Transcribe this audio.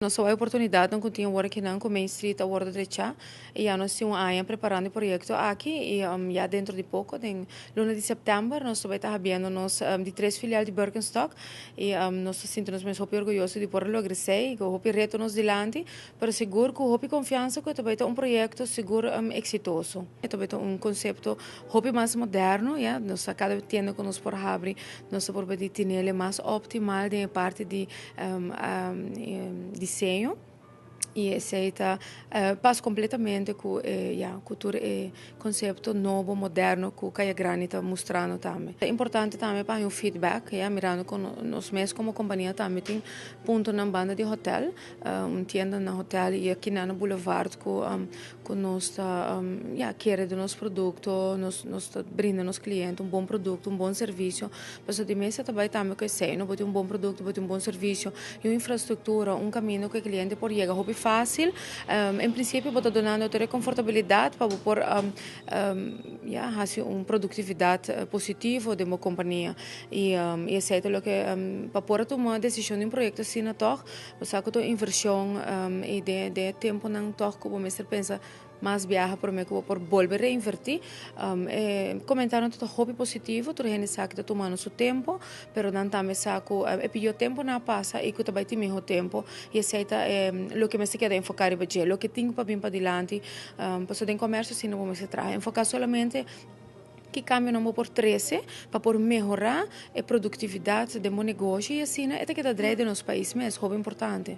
Nos a oportunidad cu tin awor aki nan cu Main Street a wordo drecha y ya nos tin un aña preparando e proyecto aki y ya dentro di poco, den luna di september, nos ta bay ta habriendo nos di tres filial di Birkenstock y nos ta sinti nos mes hopi orguyoso di por logra esey y cu hopi reto nos dilanti, pero sigur cu hopi confiansa cu e ta bay ta un proyecto sigur exitoso. E ta bay ta un concepto hopi mas moderno, ya, nos cada tienda cu nos por habri, nos ta por bay tinele mas optimal den e parti di diseño y esey ta pas completamente cu ya, cu tur e concepto nobo, moderno cu Caya Grandi ta mustrando tambe. Ta importante tambe pa un feedback, ya, mirando cu nos mes como compania tambe tin punto na banda di hotel, un tienda na hotel y aki na Boulevard cu nos ta ya, kere di nos producto, nos ta brinda nos cliente un bon producto, un bon servicio. Pasobra di mes tambe tambe cu esey, no? Bo tin un bon producto, bo tin un bon servicio y un infrastructura, un caminda cu e cliente por yega hopi facil. En principio, bo ta dunando tur confortabilidad pa por ya, haci un productividad positivo di un compania. Y esey ta loke pa por tuma decision di un proyecto asina toch, bo sa cu inversion y di tempo nan toch cu bo mester pensa mas biaha pa mi cu por bolbe reinverti. Comentario ta hopi positivo, tur hende sa cu ta tumando su tempo, pero nan tambe sa cu e pio tempo no a pasa y cu tambe tin miho tempo y esey ta loke mester keda enfoca riba dje, loke tin pa bin padilanti, pasobra den comercio asina bo mester traha, enfoca solamente ki cambio nan por trece pa por mehora e productividad di un negoshi y asina e ta keda den nos pais mes, hopi importante.